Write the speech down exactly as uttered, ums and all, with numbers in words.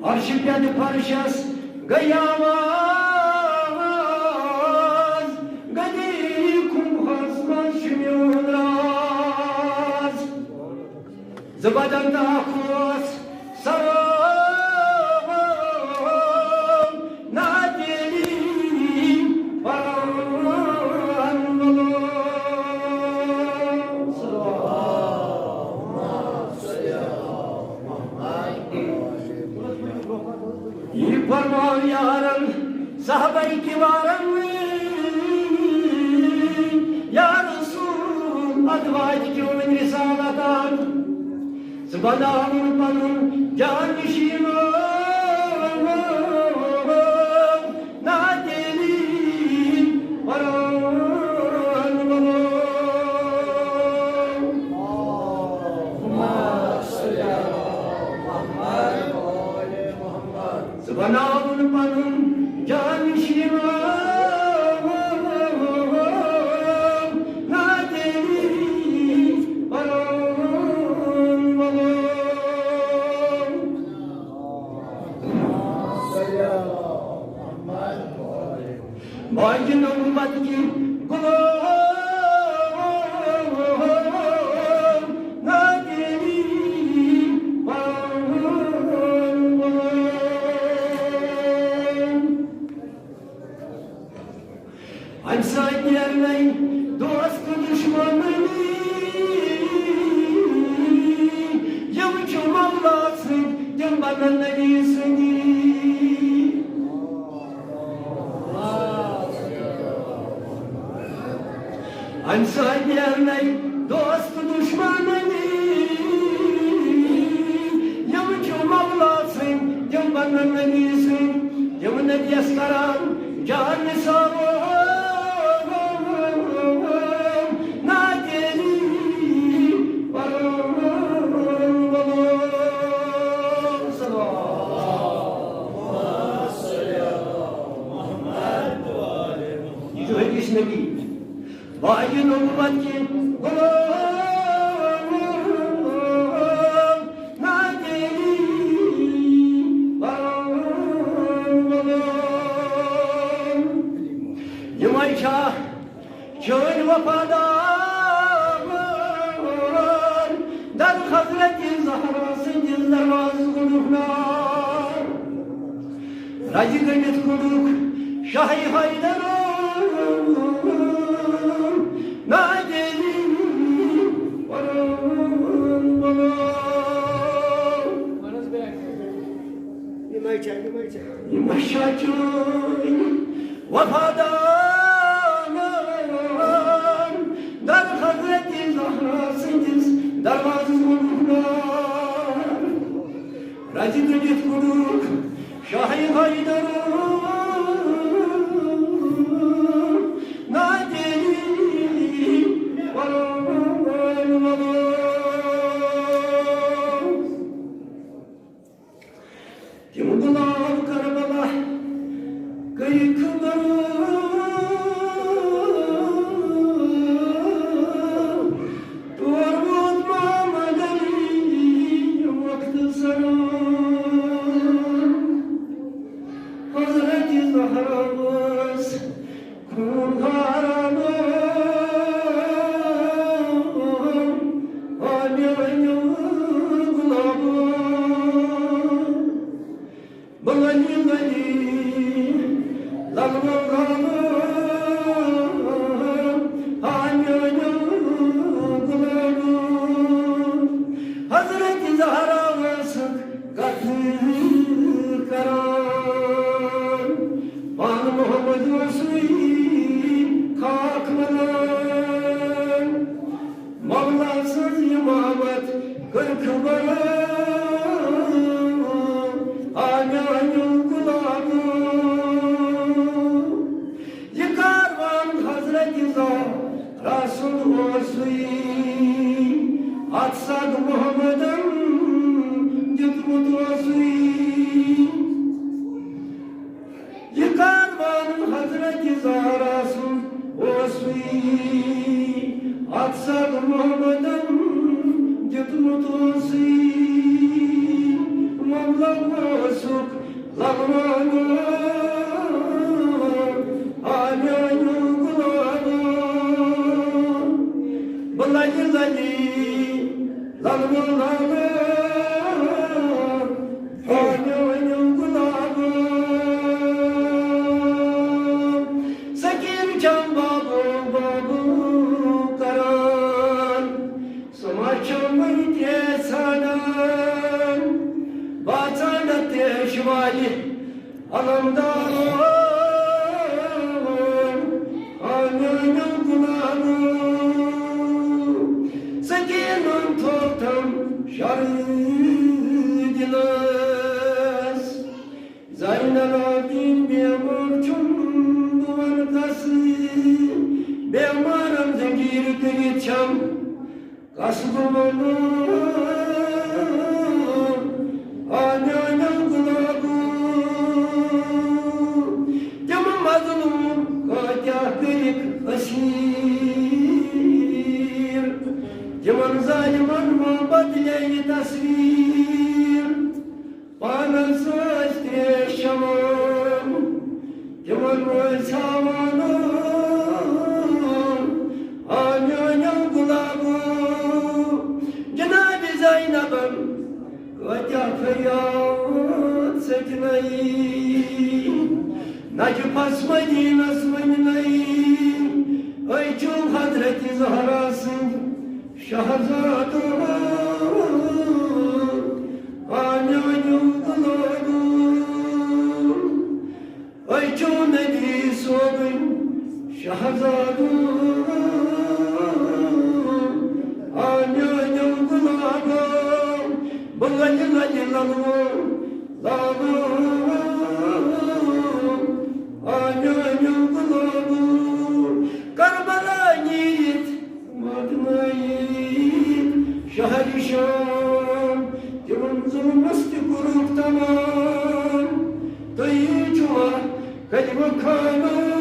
عرشہِ پٮ۪ٹھ فرشس گٔے آواز، گٔدی کُنبہس منٛز چھُ میون راز۔ زٕ بدن تہٕ اکھ اوس سرو، نادیلی پرن وولو۔ یہِ فرماو یارن صحابہ کبارن، یا رسول، ادٕ واتہِ چٲنۍ رسالت۔ ژٕ بناوُن پنُن جانشین، نادیلی پرن وولو۔ ژٕ بناوُن پنُن جانشین، نادیلی پرن وولو۔ باقی نبوت کی غلام، نادیلی پرن وولو۔ امہِ سۭتۍ نیرنَے دوست دشمنی، یِم چھِ مولا سٕنٛدۍ، تِم بنن نبی سٕنٛدی۔ امہِ سۭتۍ نیرنَے دوست دشمنی، یِم چھِ مولا سٕنٛدۍ، تِم بنن نبی سٕنٛدۍ، تِم نبیَس کران جان نثار۔ نادیلی پرن وولو۔ یہِ چھُ حدیث نبی۔ باقی نبوت کی غلام، نادیلی پرن وولو۔ یِمے چھا چٲنۍ وفادار، در حضرت زہرا سٕنٛدِس دروازس گوٚنڈُکھ نار۔ رزِ گٔنٛڈِتھ کوٚڈُکھ شاہہِ حیدر، نادیلی پرن وولو۔ یِمے چھا، یِمے چھا۔ یِمے چھا چٲنۍ وفادار، در حضرت زہرا سٕنٛدِس دروازس گوٚنڈُکھ نار۔ رزِ گٔنٛڈِتھ کوٚڈُکھ شاہہِ حیدر، نادیلی پرن وولو۔ تِم گُلاب کربلا کٔرِکھ برو، تور ووت محمد علی وقت سرو۔ حضرت زہرا ٲس خوٗن گاران، آ میٛانیو غلامو۔ بہٕ لٔلی لٔلی لَلہٕ وَلہٕ، آ میٛانیو غلامو۔ حضرت زہرا ٲسٕکھ کتھٕ کران، پانہٕ محمد اوسُے خاک ونان۔ مولا سٕنٛز امامت کٔرٕکھ بران، آ میٛانیو غلامو۔ یہِ کاروان حضرت زہرا سُنٛد اوسُے، اتھ سگ محمدن دیُتمُت اوسُے۔ یہِ کاروان حضرت زہرا سُنٛد اوسُے، اتھ سگ محمدن دیُتمُت اوسُے۔ لوسُک للوانو، آ میانیو غلامو۔ بہٕ لگہِ لگہِ للوانو، آ میانیو غلامو۔ سکیٖن چھم بابو بابو کران، سُہ ما چھُ وٕنہِ تہِ ژھانڈان؟ بہٕ ژھانڈٕ تریشہِ والہِ علمدارو، آ میانیو غلامو۔ سکیٖنن تھوٚو تھم شرٕے دِلس۔ زین العابدین بیمار چھُم بہٕ ونہٕ کس، بیمارن زنجیر کٔرِتھ چھم کس بہٕ ونہٕ، آ میانیو غلامو۔ تِم مظلوم کۭتیاہ کٔرِکھ اسیٖر، تِمن ظالمن ما بدلے یہِ تصویر۔ پانس ٲسۍ تریش چٮ۪وان، تِمن ٲسۍ ہاوان، آ میانیو غلامو۔ جناب زینبن کۭتیاہ فریاد سکیٖنس، نجفس مدینس ؤنۍ نَے، أسۍ چھِو حضرت زہرا سٕنٛدۍ شہزادو، آ میانیو غلامو۔ أسۍ چھِو نبی صٲبٕنۍ شہزادو، آ میانیو غلامو۔ بہٕ للہِ للہِ للوو لالو، آ میانیو غلامو۔ کربلا نیٖرِتھ واتنٲیِتھ شہرِ شام، تِمن ظلمس تہِ کوٚرُکھ تمام۔ تُہی چھِوا کلمہٕ خانو،